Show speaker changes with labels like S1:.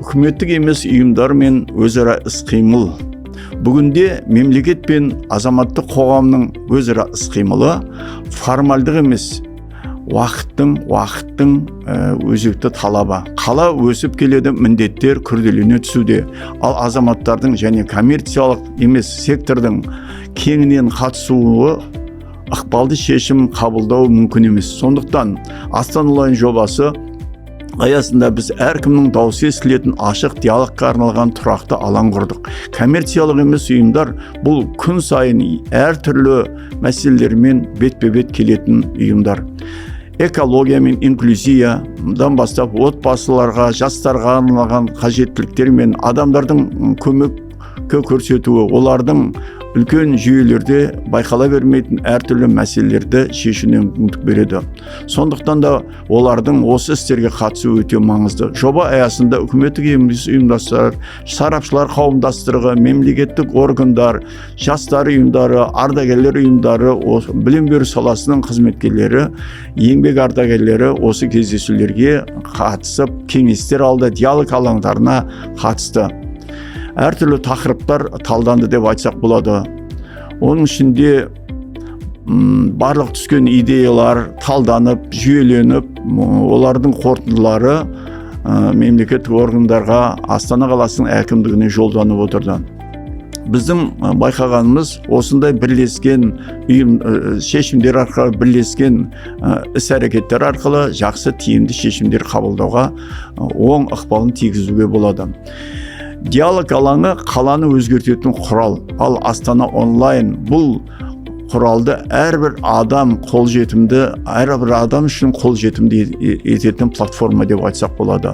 S1: Үкіметтік емес ұйымдармен өзара іс-қимыл. Бүгінде мемлекет пен азаматтық қоғамның өзара іс-қимылы формальдық емес, уақыттың өзекті талабы. Қала өсіп келеді, міндеттер күрделене түсуде. Ал азаматтардың және коммерциялық емес сектордың кеңінен қатысуы ықпалды шешім қабылдау мүмкін емес. Сондықтан «Астана онлайн» жобасы аясында біз әркімнің дауысы естілетін ашық диалогқа арналған тұрақты алаң құрдық. Коммерциялық емес ұйымдар — бұл күн сайын әртүрлі мәселелермен бетпе бет келетін ұйымдар. Экология мен инклюзиядан бастап, отбасыларға, жастарға арналған қажеттіліктер мен адамдардың көмек көрсетуі, олардың үлкен жүйелерде байқала бермейтін әртүрлі мәселелерді шешуіне мүмкіндік береді. Сондықтан да олардың осы істерге қатысуы өте маңызды. Жоба аясында үкіметтік емес ұйымдастар, сарапшылар қауымдастығы, мемлекеттік органдар, жастар ұйымдары, ардагерлер ұйымдары, білім беру саласының қызметкерлері, еңбек ардагерлері осы кездесулерге қатысып, кеңестер алды, диалог алаңдарына қатысты. Әртүрлі тақырыптар талданды деп айтсақ болады. Оның ішінде барлық түскен идеялар талданып, жүйеленіп, олардың қорытындылары мемлекеттік органдарға, Астана қаласының әкімдігіне жолданып отырды. Біздің байқағанымыз, осындай бірлескен ұйым шешімдер арқылы, бірлескен іс әрекеттер арқылы жақсы, тиімді шешімдер қабылдауға оң ықпалын тигізуге болады. Диалог алаңы — қаланы өзгертетін құрал. Ал «Астана онлайн» бұл құралды әрбір адам қолжетімді, әрбір адам үшін қолжетімді ететін платформа деп айтсақ болады.